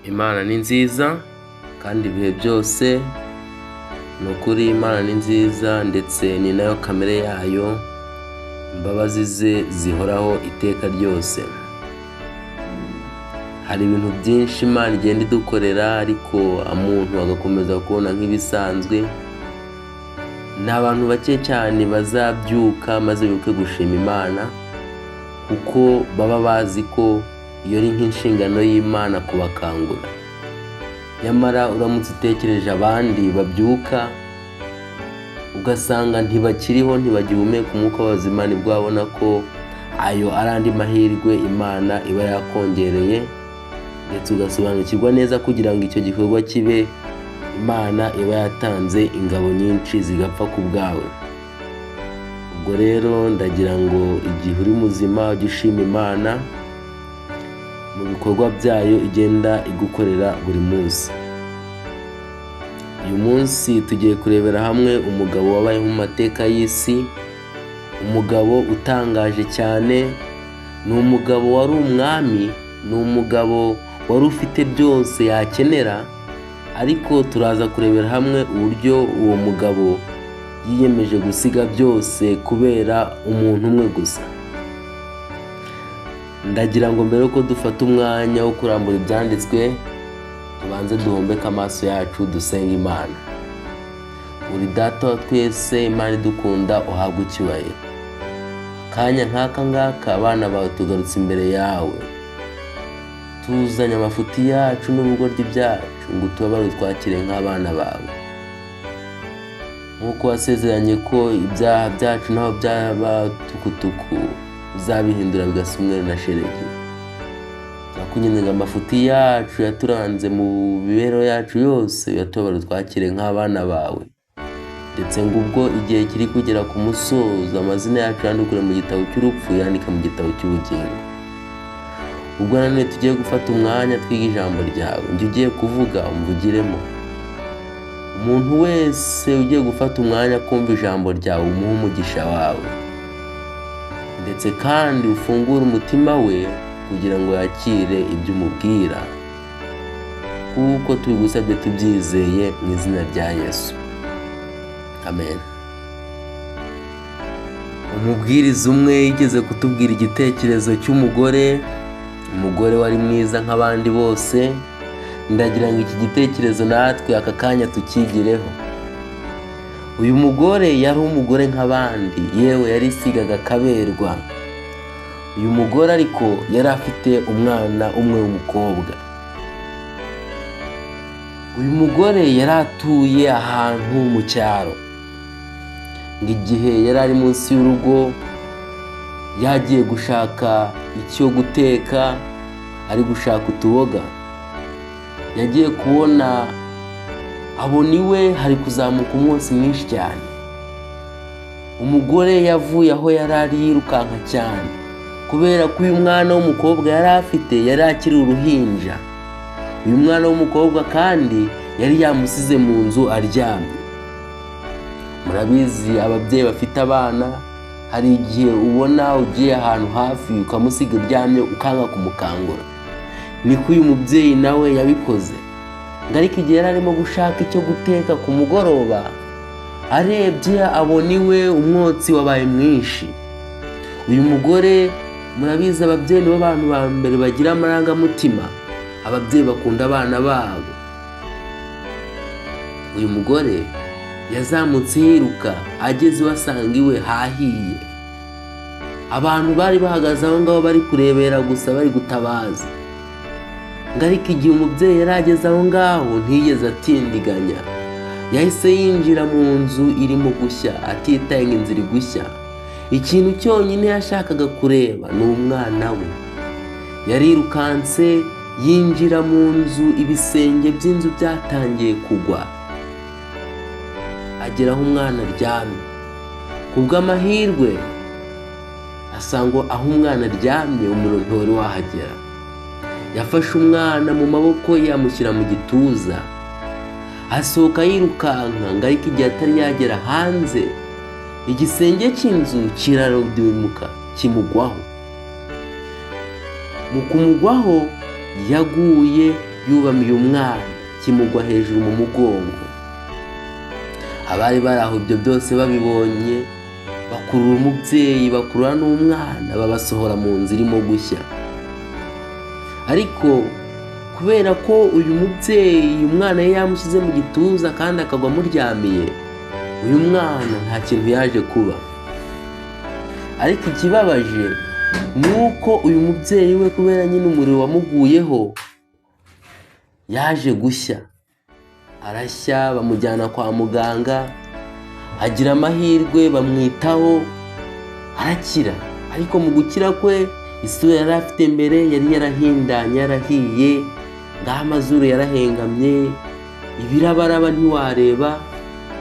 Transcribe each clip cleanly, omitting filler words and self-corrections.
Imana ni nziza kandi ibihe byose. Ni ukuri Imana ni nziza ndetse ni nayo kamere yayo, imbabazi ze zihoraho iteka ryose. Hari ibintu byinshi Imana igenda idukorera ariko umuntu agakomeza kubona nk'ibisanzwe. Ni abantu bake cyane bazabyuka maze bibuke gushima Imana, kuko baba bazi ko iyo ari nk'inshingano y'Imana kubakangura. Nyamara uramutse utekereje abandi babyuka ugasanga ntibakiriho, ntibagihumeka umwuka w'abazima, nibwo wabona ko ayo ari andi mahirwe Imana iba yakongereye, ndetse ugasobanukirwa neza kugira ngo icyo gikorwa kibe, Imana iba yatanze ingabo nyinshi zigapfa ku bwawe. Ubwo rero ndagira ngo igihe uri muzima ujye ushima Imana mu bikorwa byayo igenda igukorera buri munsi. Uyu munsi tugiye kurebera hamwe umugabo wabayeho mu mateka y'isi, umugabo utangaje cyane. Ni umugabo wari umwami, ni umugabo wari ufite byose yakenera, ariko turaza kurebera hamwe uburyo uwo mugabo yiyemeje gusiga byose kubera umuntu umwe gusa. Ndagira ngo mbere yuko dufata umwanya wo kurambura ibyanditswe, tubanze duhombeke amaso yacu dusenga Imana. Uri Data wa twese, Imana idukunda, uhabwe icyubahiro. Akanya nk'aka ngaka abana bawe tugarutse imbere yawe, tuzanye amafuti yacu n'ubugoryi byacu ngo utubabarire twakire nk'abana bawe. Nk'uko wasezeranye ko ibyaha byacu naho byaba tukutuku uzabihindura bigasa umweru na shelegi. Turakwinginze ngo amafuti yacu yaturanze mu mibereho yacu yose uyatubabarire twakire nk'abana bawe, ndetse ngo ubwo igihe kiri kugera ku musozo amazina yacu yandukure mu gitabo cy'urupfu yandike mu gitabo cy'ubugingo. Ubwo nanone tugiye gufata umwanya twiga ijambo ryawe, njye ugiye kuvuga umvugiremo. Umuntu wese ugiye gufata umwanya kumva ijambo ryawe umuhe umugisha wawe, ndetse kandi ufungure umutima we kugira ngo yakire ibyo umubwira, kuko tubigusabye tubyizeye mu izina rya Yesu, amen. Umubwiriza umwe yigeze kutubwira igitekerezo cy'umugore, umugore wari mwiza nk'abandi bose. Ndagira ngo iki gitekerezo natwe aka kanya tukigireho. Uyu mugore yari umugore nk'abandi, yewe yarisigaga akaberwa. Uyu mugore ariko yari afite umwana umwe w'umukobwa. Uyu mugore yari atuye ahantu mu cyaro. Ngo igihe yari ari munsi y'urugo yagiye gushaka icyo guteka, ari gushaka utuboga, yagiye kubona abona iwe hari kuzamuka umwotsi mwinshi cyane. Umugore yavuye aho yari ari yirukanka cyane, kubera ko uyu mwana w'umukobwa yari afite yari akiri uruhinja. Uyu mwana w'umukobwa kandi yari yamusize mu nzu aryamye. Murabizi ababyeyi bafite abana, hari igihe ubona ugiye ahantu hafi ukamusiga uryamye ukanga kumukangura. Niko uyu mubyeyi nawe yabikoze. Ngo ariko igihe yari arimo gushaka icyo guteka ku mugoroba, arebye abona iwe umwotsi wabaye mwinshi. Uyu mugore, murabizi ababyeyi nibo bantu ba mbere bagira amarangamutima, ababyeyi bakunda abana babo. Uyu mugore yazamutse yiruka, ageze iwe asanga iwe hahiye. Abantu bari bahagaze aho ngaho bari kurebera gusa, bari gutabaza. Ngo ariko igihe umubyeyi yari ageze aho ngaho ntiyigeze atindiganya, yahise yinjira mu nzu irimo gushya, atitaye ngo inzu iri gushya. Ikintu cyonyine yashakaga kureba ni umwana we. Yarirukanse yinjira mu nzu, ibisenge by'inzu byatangiye kugwa, agera aho umwana aryamye. Ku bw'amahirwe asanga aho umwana aryamye umuriro ntiwari wahagera. Yafashe umwana mu maboko ye amushyira mu gituza, asohoka yirukanka. Ngo ariko igihe atari yagera hanze, igisenge cy'inzu kirarudimuka kimugwaho. Mu kumugwaho yaguye Yubamiye umwana, kimugwa hejuru mu mugongo. Abari bari aho ibyo byose babibonye, bakurura umubyeyi, bakurura n'umwana, babasohora mu nzu irimo gushya. Ariko kubera ko uyu mubyeyi umwana ye yamushyize mu gituza kandi akagwa amuryamiye, uyu mwana nta kintu yaje kuba. Ariko ikibabaje ni uko uyu mubyeyi we, kubera nyine umuriro wamuguyeho, yaje gushya, arashya, bamujyana kwa muganga, agira amahirwe bamwitaho, arakira. Ariko mu gukira kwe, isura yari afite mbere yari yarahindanye, yarahiye, ngaho amazuru yarahengamye, ibirabaraba ntiwareba.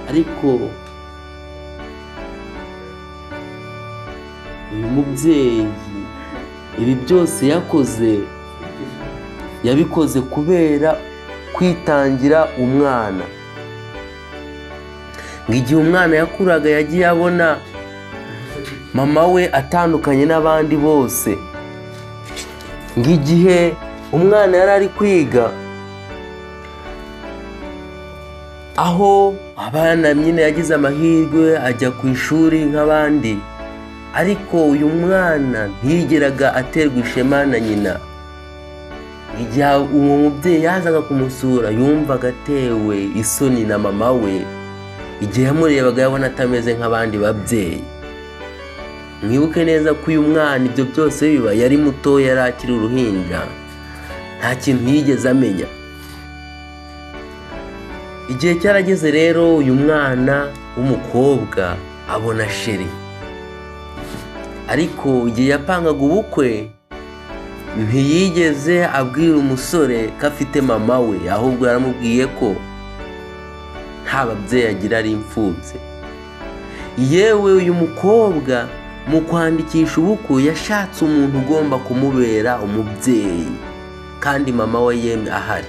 Ariko uyu mubyeyi ibi byose yakoze, yabikoze kubera kwitangira umwana. Ngo igihe umwana yakuraga yagiye abona mama we atandukanye n'abandi bose. Ngo igihe umwana yari ari kwiga, aho abana nyine yagize amahirwe ajya ku ishuri nk'abandi, ariko uyu mwana ntiyigeraga aterwa ishema na nyina. Igihe uwo mubyeyi yazaga kumusura, yumvaga atewe isoni na mama we. Igihe yamurebaga yabona atameze nk'abandi babyeyi. Mwibuke neza ko uyu mwana ibyo byose biba yari muto, yari akiri uruhinja, nta kintu yigeze amenya. Igihe cyarageze rero, uyu mwana w'umukobwa abona sheri. Ariko igihe yapangaga ubukwe, ntiyigeze abwira umusore ko afite mama we, ahubwo yaramubwiye ko nta babyeyi agira, ari imfubyi. Yewe uyu mukobwa mu kwandikisha ubukwe yashatse umuntu ugomba kumubera umubyeyi, kandi mama we yemwe ahari.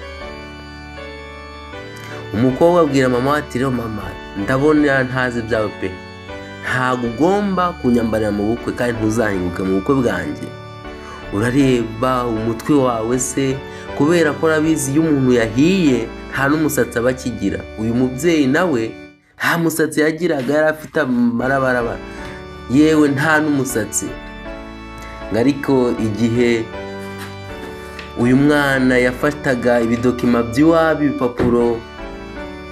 Umukobwa abwira mama we ati: "Rero mama, ndabona ntazi ibyawe pe, ntabwo ugomba kunyambarira mu bukwe kandi ntuzahinguke mu bukwe bwanjye. Urareba umutwe wawe se, kubera ko urabizi iyo umuntu yahiye nta n'umusatsi aba akigira." Uyu mubyeyi nawe nta musatsi yagiraga, yari afite amarabaraba, yewe nta n'umusatsi. Ariko igihe uyu mwana yafataga ibidokima by'iwabo, ibipapuro,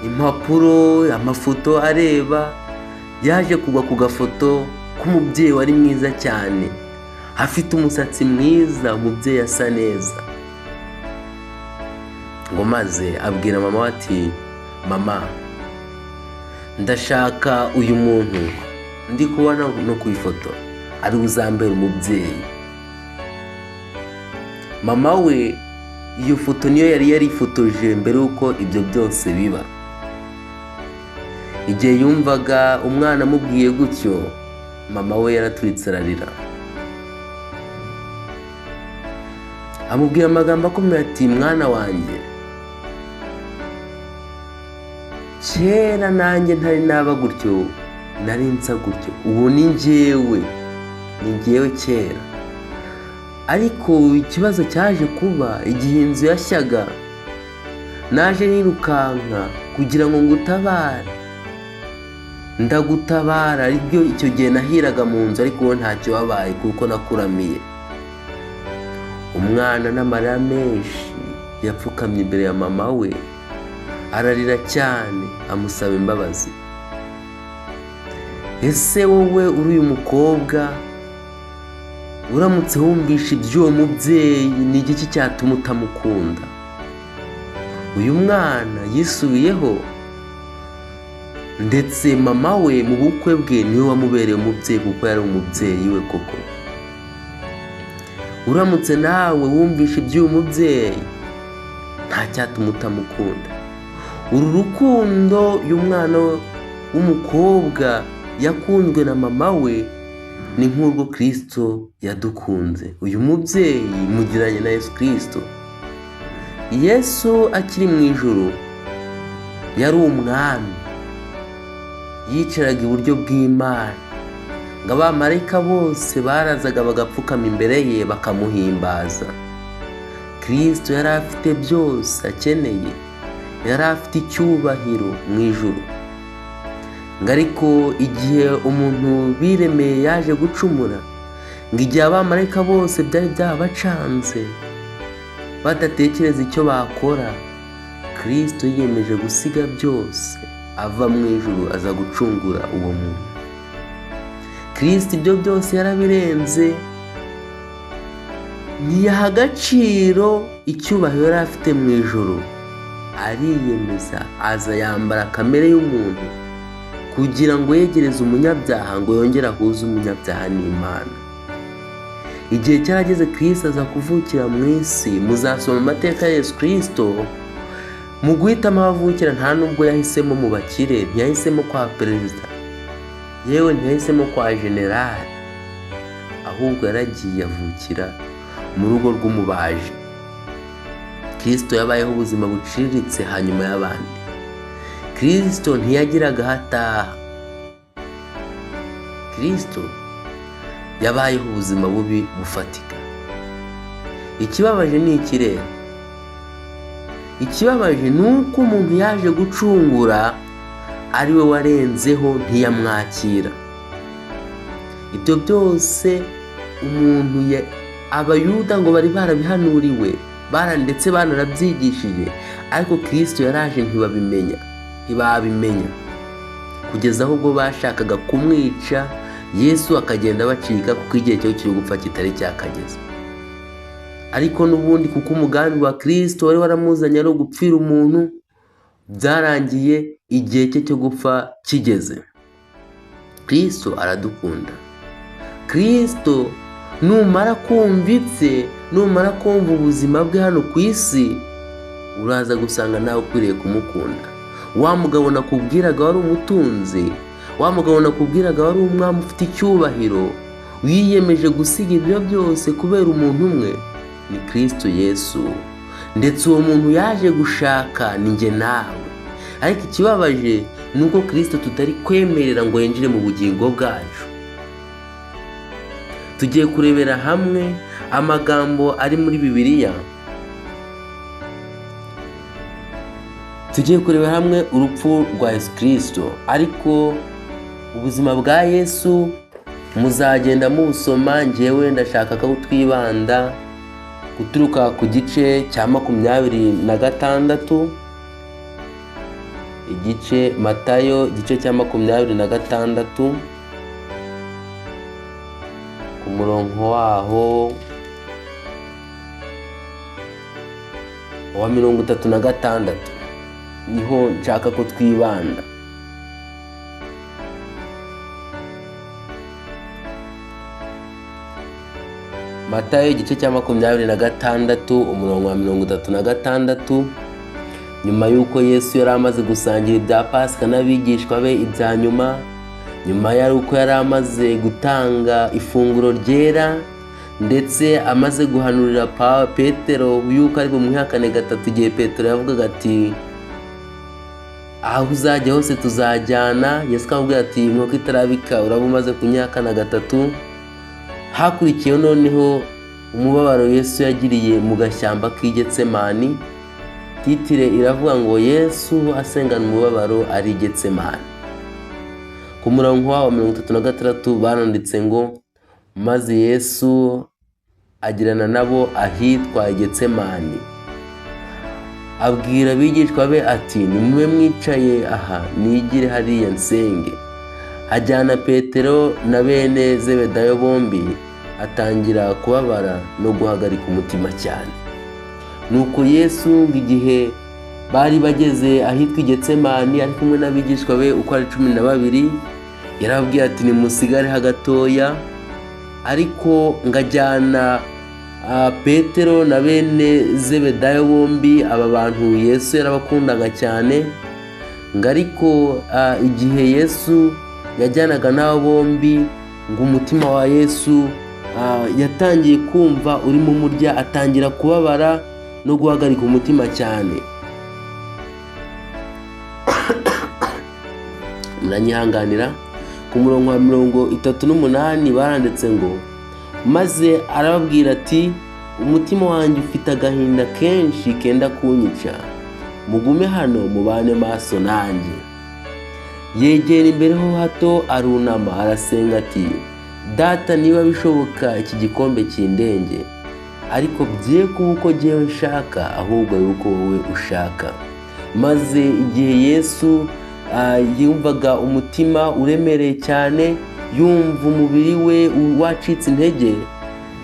impapuro, amafoto areba, yaje kugwa ku gafoto k'umubyeyi wari mwiza cyane, afite umusatsi mwiza, umubyeyi asa neza. Ngo maze abwira mama we ati: "Mama, ndashaka uyu muntu ndi kubona no ku ifoto ari uzambera umubyeyi." Mama we iyo foto niyo yari yarifotoje mbere y'uko ibyo byose biba. Igihe yumvaga umwana amubwiye gutyo, mama we yaraturitse ararira, amubwira amagambo akomeye ati: "Mwana wanjye, kera nanjye ntari naba gutyo, nari nsa gutyo, ubu ni njyewe, ni njyewe kera." Ariko ikibazo cyaje kuba igihe inzu yashyaga, naje nirukanka kugira ngo ngutabare, ndagutabara. Aribyo icyo gihe nahiraga mu nzu, ariko wowe ntacyo wabaye kuko nakuramiye. Umwana n'amarira menshi yapfukamye imbere ya mama we, ararira cyane, amusaba imbabazi. Ese wowe uri uyu mukobwa, uramutse wumvishe iby'uwo mubyeyi, ni igiki cyatuma utamukunda? Uyu mwana yisubiyeho, ndetse mama we mu bukwe bwe niwe wamubereye umubyeyi, kuko yari umubyeyi we koko. Uramutse nawe wumvishe iby'uyu mubyeyi, nta cyatuma utamukunda. Uru rukundo uyu mwana w'umukobwa yakunzwe na mama we ni nk'urwo Kristo yadukunze. Uyu mubyeyi mugiranye na Yesu Kristo. Yesu akiri mu ijuru yari umwami, yicaraga iburyo bw'Imana, ngo abamarayika bose barazaga bagapfukama imbere ye bakamuhimbaza. Kristo yari afite byose akeneye, yari afite icyubahiro mu ijuru. Ngo ariko igihe umuntu biremeye yaje gucumura, ngo igihe abamarayika bose byari byabacanze badatekereza icyo bakora, Kristo yiyemeje gusiga byose ava mu ijuru aza gucungura uwo muntu. Kristo ibyo byose yarabirenze, ntiyaha agaciro icyubahiro yari afite mu ijuru, ariyemeza aza yambara kamere y'umuntu kugira ngo yegereze umunyabyaha, ngo yongere ahuze umunyabyaha n'Imana. Igihe cyarageze Kristo aza kuvukira mu isi. Muzasoma amateka ya Yesu Kristo, mu guhitamo aho avukira nta nubwo yahisemo mu bakire, ntiyahisemo kwa perezida, yewe ntiyahisemo kwa generali, ahubwo yaragiye avukira mu rugo rw'umubaji. Kristo yabayeho ubuzima buciriritse hanyuma y'abandi. Kristo ntiyagiraga aho ataha. Kristo yabayeho ubuzima bubi bufatika. Ikibabaje ni iki rero? Ikibabaje ni uko umuntu yaje gucungura ari we warenzeho ntiyamwakira. Ibyo byose umuntu Abayuda ngo bari barabihanuriwe, ndetse banarabyigishije, ariko Kristo yaraje ntibabimenya kugeza aho ubwo bashakaga kumwica, Yesu akagenda bacika kuko igihe cyo cyo gupfa kitari cyakageze. Ariko n'ubundi kuko umugambi wa Kristo wari waramuzanye ari ugupfira umuntu, byarangiye igihe cye cyo gupfa kigeze. Kristo aradukunda. Kristo numara kumva ibye, numara kumva ubuzima bwe hano ku isi, uraza gusanga nawe ukwiriye kumukunda. Wa mugabo nakubwiraga wari umutunzi, wa mugabo nakubwiraga wari umwami ufite icyubahiro, wiyemeje gusiga ibyo byose kubera umuntu umwe, ni Kristo Yesu. Ndetse uwo muntu yaje gushaka ni njye nawe. Ariko ikibabaje ni uko Kristo tutari kwemerera ngo yinjire mu bugingo bwacu. Tugiye kurebera hamwe amagambo ari muri Bibiliya. Tugiye kurebera hamwe urupfu rwa Yesu Kristo, ariko ubuzima bwa Yesu muzagenda mubusoma. Njyewe ndashaka ko twibanda guturuka ku gice cya 26, igice Matayo igice cya 26 ku murongo waho wa 36 niho nshaka ko twibanda. Matayo igice cya 26 umurongo wa 36. Nyuma y'uko Yesu yari amaze gusangira ibya Pasika n'abigishwa be ibya nyuma, nyuma y'uko yari amaze gutanga ifunguro ryera, ndetse amaze guhanurira Petero yuko ari bumwihakane gatatu, igihe Petero yavugaga ati aho uzajya hose tuzajyana, Yesu akamubwira ati inkoko itarabika uraba umaze kunyihakana gatatu. Hakurikiyeho noneho umubabaro Yesu yagiriye mu gashyamba k'i Getsemani. Titire iravuga ngo Yesu asengana umubabaro ari i Getsemani. Ku murongo wa 36 baranditse ngo maze Yesu agirana nabo ahitwa i Getsemani, abwira abigishwa be ati nimube mwicaye aha nigire hariya nsenge. Ajyana Petero na bene Zebedayo bombi, atangira kubabara no guhagarika umutima cyane. Nuko Yesu ngo igihe bari bageze ahitwa i Getsemani ari kumwe n'abigishwa be uko ari 12, yarababwiye ati nimusigare hagatoya, ariko ngajyana Petero na bene Zebedayo bombi. Aba bantu Yesu yarabakundaga cyane, ngo ariko igihe Yesu yajyanaga n'abo bombi, ngo umutima wa Yesu yatangiye kumva urimo umurya, atangira kubabara no guhagarika umutima cyane. Muranyihanganira. Ku murongo wa 38 baranditse ngo maze arababwira ati Umutima wanjye ufite agahinda kenshi kenda kunyica, mugume hano mubane maso nanjye. Yegera imbere ho hato, arunama, arasenga ati: "Data, niba bishoboka iki gikombe kindenge, ariko bye kuba uko jyewe nshaka, ahubwo bibe uko wowe ushaka." Maze igihe Yesu yumvaga umutima uremereye cyane, yumva umubiri we wacitse intege,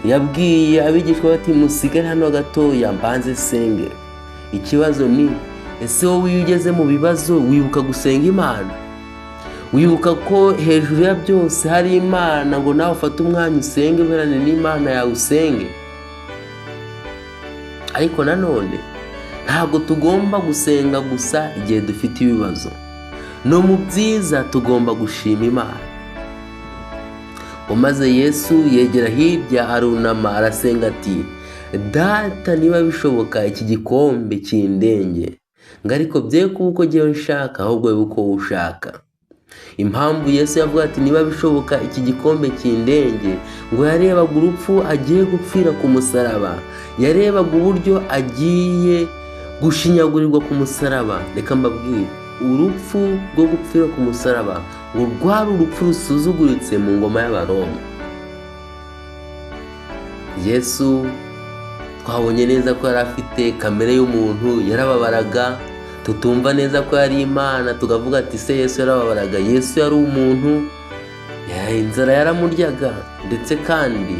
yabwiye abigishwa bati: "Musigare hano gatoya mbanze senge." Ikibazo ni: ese wowe iyo ugeze mu bibazo wibuka gusenga Imana? Wibuka ko hejuru ya byose hari Imana, ngo nawe ufate umwanya usenge, uherane n'Imana yawe usenge? Ariko nanone ntabwo tugomba gusenga gusa igihe dufite ibibazo, no mu byiza tugomba gushima Imana. Maze Yesu yegera hirya, arunama, arasenga ati: "Data, niba bishoboka iki gikombe kindenge, ngo ariko bye kuba uko jyewe nshaka, ahubwo bibe uko wowe ushaka." Impamvu Yesu yavuga ati: "Niba bishoboka iki gikombe kindenge", ngo yarebaga urupfu agiye gupfira ku musaraba, yarebaga uburyo agiye gushinyagurirwa ku musaraba. Reka mbabwire, urupfu rwo gupfira ku musaraba ngo rwari urupfu rusuzuguritse mu ngoma y'Abaroma. Yesu twabonye neza ko yari afite kamere y'umuntu, yarababaraga. Tutumva neza ko yari Imana, tukavuga ati: "Se Yesu yarababaraga?" Yesu yari umuntu, inzara yaramuryaga, ndetse kandi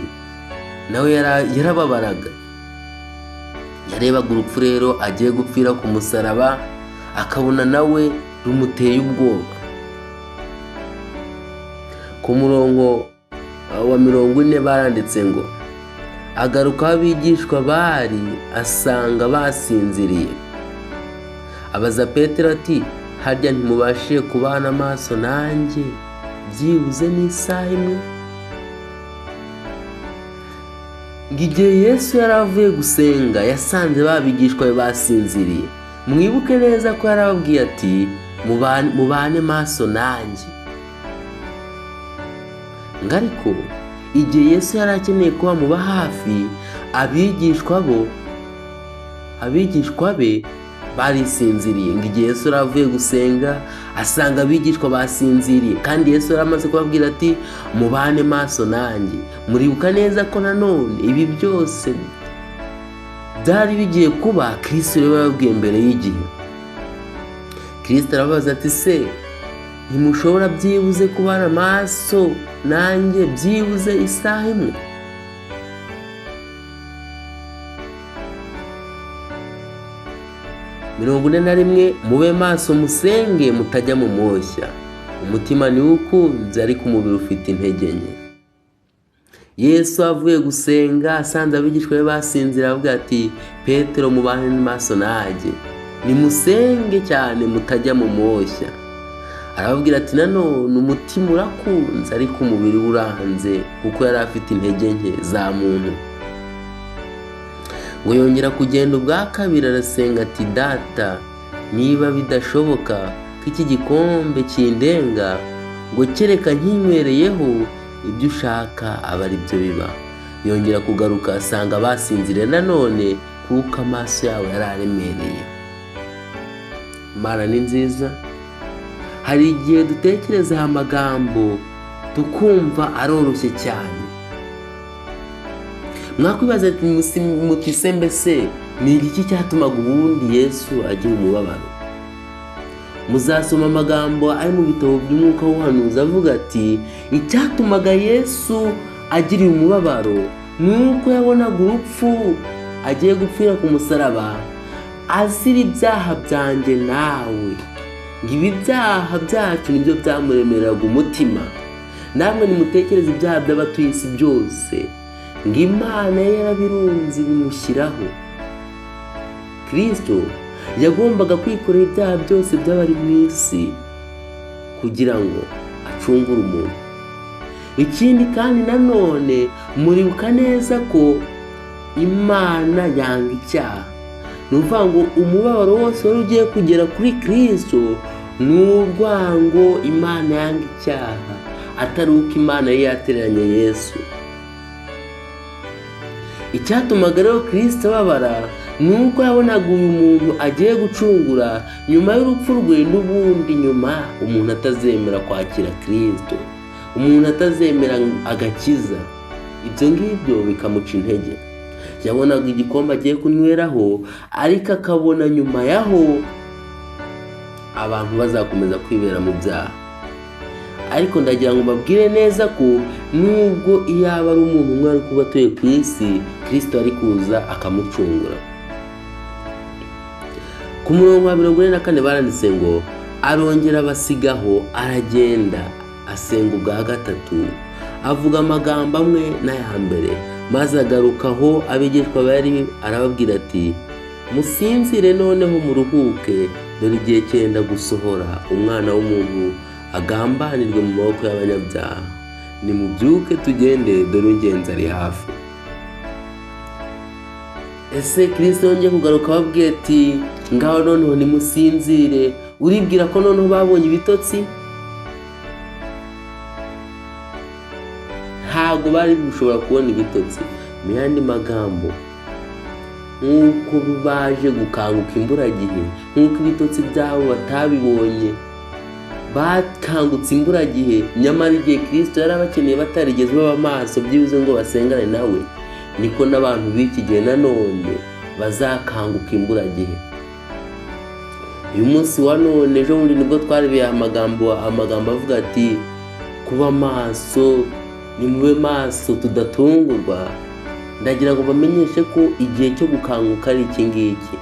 nawe yarababaraga. Yarebaga urupfu rero agiye gupfira ku musaraba, akabona nawe rumuteye ubwoba. Ku murongo wa 40 baranditse ngo: "Agaruka aho abigishwa bari, asanga basinziriye. Abaza Petero ati: 'Harya ntimubashije kubana amaso nanjye byibuze n'isaha imwe?'" Ngo igihe Yesu yari avuye gusenga, yasanze babigishwa be basinziriye. Mwibuke neza ko yarababwiye ati: "Mubane maso nanjye." Ngo ariko igihe Yesu yari akeneye kuba muba hafi, abigishwa be barisinziriye. Ngo igihe Yesu yari avuye gusenga, asanga abigishwa basinziriye, kandi Yesu yari amaze kubabwira ati: "Mubane maso nanjye." Muribuka neza ko nanone ibi byose byari bigiye kuba, Kristo rero yababwiye mbere y'igihe. Kristo arababaza ati: "Se ntimushobora byibuze kubana amaso nanjye byibuze isaha imwe?" 41: "Mube maso musenge mutajya mu moshya, umutima niwo ukunze ariko umubiri ufite intege nke." Yesu avuye gusenga asanze abigishwa be basinzira, avuga ati: "Petero, mubane maso nanjye, nimusenge cyane mutajya mu moshya." Arababwira ati: "Nanone umutima urakunze ariko umubiri uranze", kuko yari afite intege nke za muntu. Ngo yongera kugenda ubwa kabiri, arasenga ati: "Data, niba bidashoboka ko iki gikombe kindenga, ngo kereka nkinywereyeho, ibyo ushaka aba ari byo biba." Yongera kugaruka asanga basinziriye nanone, kuko amaso yabo yari aremereye. Imana ni nziza. Hari igihe dutekereza aya magambo tukumva aroroshye cyane. Mwakwibaza muti: "Se mbese ni igiki cyatumaga ubundi Yesu agira umubabaro?" Muzasoma amagambo ari mu bitabo by'umwuka w'ubuhanuzi avuga ati: "Icyatumaga Yesu agira umubabaro ni uko yabonaga urupfu agiye gupfira ku musaraba, azira ibyaha byanjye nawe." Ngo ibi byaha byacu nibyo byamuremereraga umutima. Namwe nimutekereze ibyaha by'abatuye isi byose, ngo Imana ye yarabirunze bimushyiraho. Kristo yagombaga kwikorera ibyaha byose by'abari mu isi kugira ngo acungure umuntu. Ikindi kandi nanone muribuka neza ko Imana yanga icyaha. Ni ukuvuga ngo umubabaro wose wari ugiye kugera kuri Kristo ni urwango Imana yanga icyaha, atari uko Imana yari yatereranye Yesu. Icyatumaga rero Kirisito ababara ni uko yabonaga uyu muntu agiye gucungura nyuma y'urupfu rwe, n'ubundi nyuma umuntu atazemera kwakira Kirisito, umuntu atazemera agakiza, ibyo ngibyo bikamuca intege. Yabonaga igikombe agiye kunyweraho, ariko akabona nyuma yaho abantu bazakomeza kwibera mu byaha. Ariko ndagira ngo mbabwire neza ko nubwo iyaba ari umuntu umwe ari kuba atuye ku isi, Kirisito ari kuza akamucungura. Ku murongo wa 44 baranditse ngo arongera abasigaho aragenda asenga ubwa gatatu, avuga amagambo amwe n'aya mbere, maze agarukaho abigishwa bari arababwira ati musinzire noneho muruhuke, dore igihe cyenda gusohora, umwana w'umuntu agambanirwe mu maboko y'abanyabyaha. Nimubyuke tugende, dore ungenzi ari hafi. Ese Kirisito yongeye kugaruka ababwiye ati ngaho noneho nimusinzire, uribwira ko noneho babonye ibitotsi? Ntabwo bari gushobora kubona ibitotsi. Mu yandi magambo, nk'uko baje gukanguka imburagihe, nk'uko ibitotsi byabo batabibonye, bakangutse imburagihe, nyamara igihe Kirisito yari abakeneye batarigeze baba maso byibuze ngo basengane nawe, niko n'abantu b'iki gihe nanone bazakanguka imburagihe. Uyu munsi wa none, ejo bundi nibwo twarebeye amagambo avuga ati kuba maso, nimube maso tudatungurwa. Ndagira ngo bamenyeshe ko igihe cyo gukanguka ari iki ngiki,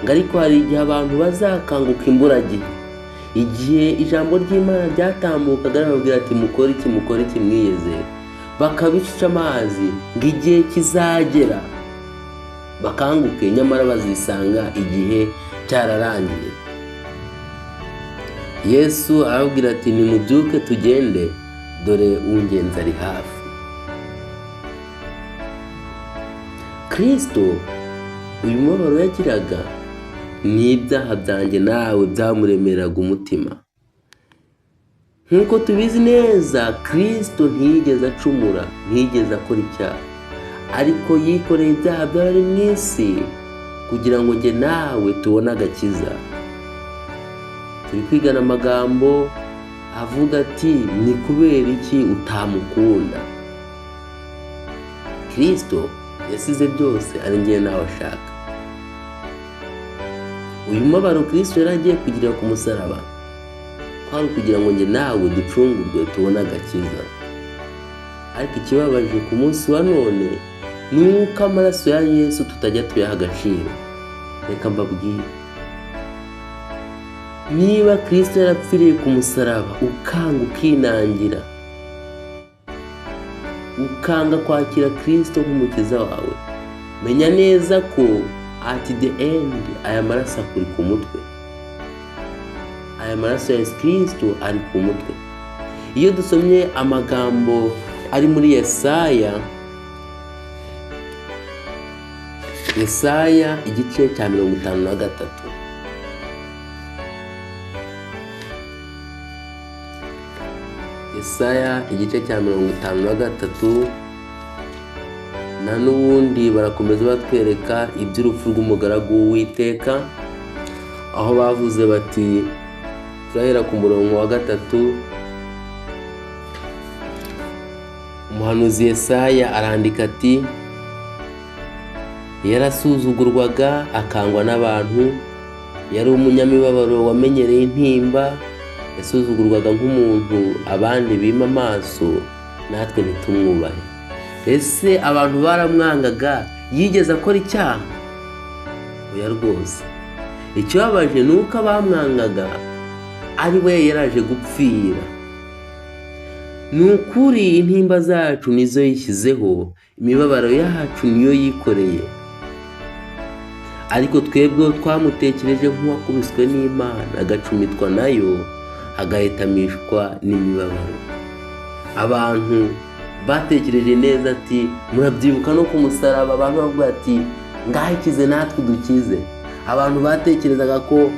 ngo ariko hari igihe abantu bazakanguka imburagihe. Igihe ijambo ry'Imana ryatambukaga bababwira ati mukore iki, mukore iki, mwiyeze, bakabica amazi, ngo igihe kizagera bakanguke, nyamara bazisanga igihe cyararangiye. Yesu arababwira ati nimubyuke tugende, dore ungenzi ari hafi. Kirisito uyu mubabaro yagiraga ni ibyaha byanjye nawe byamuremeraga umutima. Nk'uko tubizi neza, Kirisito ntiyigeze acumura, ntiyigeze akora icyaha, ariko yikoreye ibyaha by'abari mu isi kugira ngo njye nawe tubone agakiza. Turi kwigana amagambo avuga ati ni kubera iki utamukunda? Kirisito yasize byose ari njye nawe ashaka. Uyu mubabaro Kirisito yari agiye kugirira ku musaraba kwari kugira ngo njye nawe ducungurwe tubone agakiza. Ariko ikibabaje ku munsi wa none ni uko amaraso ya Yesu tutajya tuyaha agaciro. Reka mbabwire, niba Kirisito yarapfiriye ku musaraba ukanga ukinangira, ukanga kwakira Kirisito nk'umukiza wawe, menya neza ko at the end aya maraso akuri ku mutwe. Aya maraso ya Yesu Kirisito ari ku mutwe. Iyo dusomye amagambo ari muri Yesaya, Yesaya igice cya 53, Yesaya igice cya 53, na n'ubundi barakomeza batwereka iby'urupfu rw'umugaragu w'Uwiteka, aho bavuze bati, turahera ku murongo wa 3. Umuhanuzi Yesaya arandika ati yarasuzugurwaga akangwa n'abantu, yari umunyamibabaro wamenyereye intimba, yasuzugurwaga nk'umuntu abandi bima amaso, natwe ntitumwubahe. Ese abantu baramwangaga yigeze akora icyaha? Oya rwose. Ikibabaje ni uko abamwangaga ari we yaraje gupfira. Ni ukuri intimba zacu nizo yishyizeho, imibabaro yacu niyo yikoreye. Ariko twebwe twamutekereje nk'uwakubiswe n'Imana, agacumitwa nayo, agahitamishwa n'imibabaro. Abantu batekereje neza ati murabyibuka no ku musaraba abantu bavuga ati ngaho ikize natwe dukize. Abantu batekerezaga ko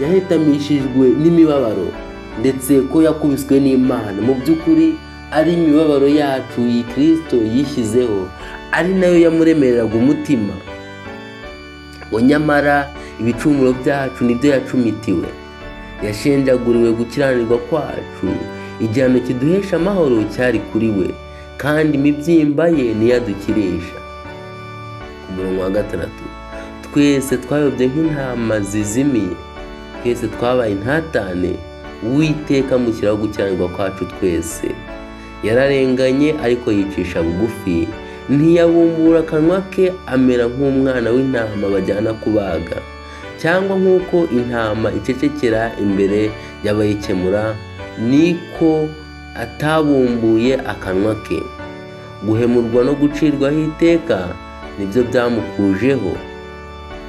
yahitamishijwe n'imibabaro ndetse ko yakubiswe n'Imana. Mu by'ukuri Ari imibabaro yacu iyi Kirisito yishyizeho, ari nayo yamuremereraga umutima. Ngo nyamara ibicumuro byacu nibyo yacumitiwe, yashenjaguriwe gukiranirwa kwacu, igihano kiduhesha amahoro cyari kuri we, kandi imibyimba ye niyo adukirisha. Ku murongo wa 6, twese twayobye nk'intama zizimiye, twese twabaye intatane, Uwiteka amushyiraho gukiranirwa kwacu twese. Yararenganye ariko yicisha bugufi, ntiyabumbura akanwa ke, amera nk'umwana w'intama bajyana kubaga, cyangwa nk'uko intama icecekera imbere y'abayikemura, niko atabumbuye akanwa ke. Guhemurwa no gucirwaho iteka nibyo byamukujeho.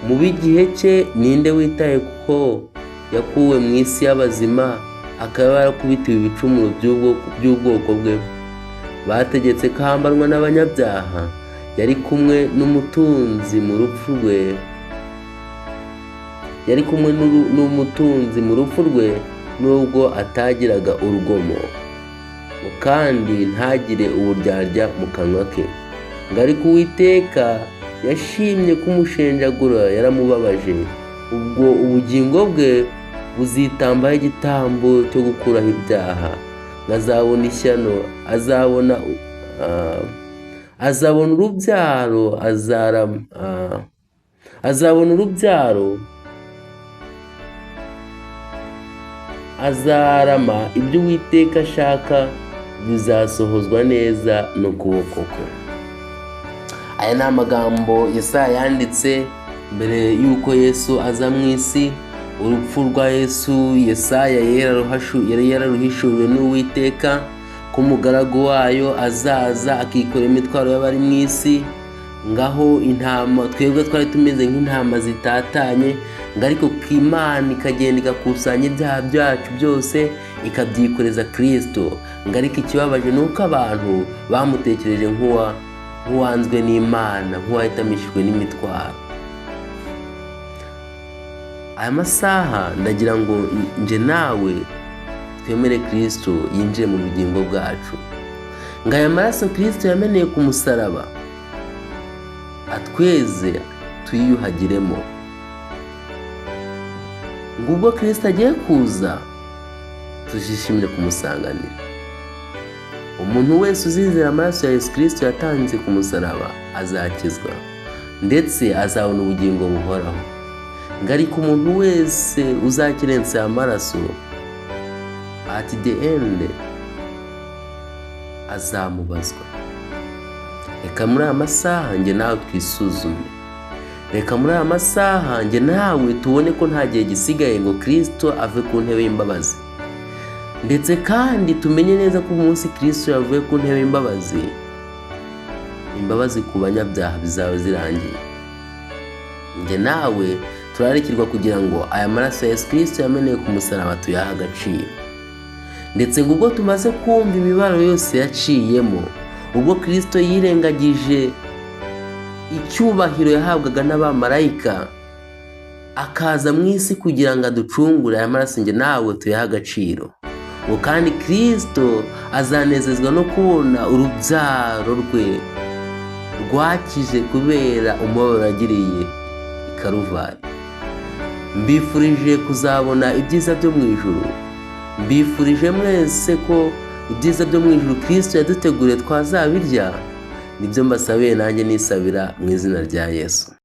Mu b'igihe cye ninde witaye ko yakuwe mu isi y'abazima, akaba yarakubitiwe ibicumuro by'ubwoko bwe? Bategetse ko ahambanwa n'abanyabyaha, yari kumwe n'umutunzi mu rupfu rwe, yari kumwe n'umutunzi mu rupfu rwe, nubwo atagiraga urugomo, kandi ntagire uburyarya mu kanwa ke. Ngo ariko Uwiteka yashimye kumushenjagura, yaramubabaje, ubwo ubugingo bwe buzitambaho igitambo cyo gukuraho ibyaha. Ngo azabona ishyano, azabona urubyaro, azabona urubyaro, azarama ibyo Uwiteka ashaka bizasohozwa neza n'ukuboko kwe. Aya ni amagambo Yesaya yanditse mbere y'uko Yesu aza mu isi. Urupfu rwa Yesu Yesaya yari yararuhishuriwe n'Uwiteka, ko umugaragu wayo azaza akikora imitwaro y'abari mu isi. Ngaho intama, twebwe twari tumeze nk'intama zitatanye, ngo ariko Imana ikagenda igakusanya ibyaha byacu byose ikabyikoreza Kristo. Ngo ariko ikibabaje ni uko abantu bamutekereje nk'uwanzwe n'Imana, nk'uwahitamishijwe n'imitwaro. Aya masaha ndagira ngo nje nawe twemere Kristo yinjire mu bugingo bwacu. Ngo aya maraso Kristo yameneye ku musaraba atweze tuyiyuhagiremo. Ngo ubwo Kristo agiye kuza tuzishimire kumusanganira. Umuntu wese uzizera amaraso ya Yesu Kristo yatanze ku musaraba azakizwa, ndetse azabona ubugingo buhoraho. Ngo ariko umuntu wese uzakerensa aya maraso, at the end azamubazwa. Reka muri aya masaha njye nawe twisuzume. Reka muri aya masaha njye nawe tubone ko nta gihe gisigaye ngo Kristo ave ku ntebe y'imbabazi. Ndetse kandi tumenye neza ko umunsi Kristo yavuye ku ntebe y'imbabazi, imbabazi ku banyabyaha bizaba zirangiye. Njye nawe turarikirwa kugira ngo aya maraso ya Yesu Kristo yameneye ku musaraba tuyahe agaciro. Ndetse ngo ubwo tumaze kumva imibabaro yose yaciyemo, ubwo Kristo yirengagije icyubahiro yahabwaga n'abamarayika akaza mu isi kugira ngo aducungure, aya maraso njye nawe tuyahe agaciro. Ngo kandi Kristo azanezezwa no kubona urubyaro rwe rwakije kubera umubabaro yagiriye i Karuvari. Mbifurije kuzabona ibyiza byo mu ijuru. Mbifurije mwese ko ibyiza byo mu ijuru Kristo yaduteguriye twazabirya. Nibyo mbasabiye nanjye nisabira mu izina rya Yesu.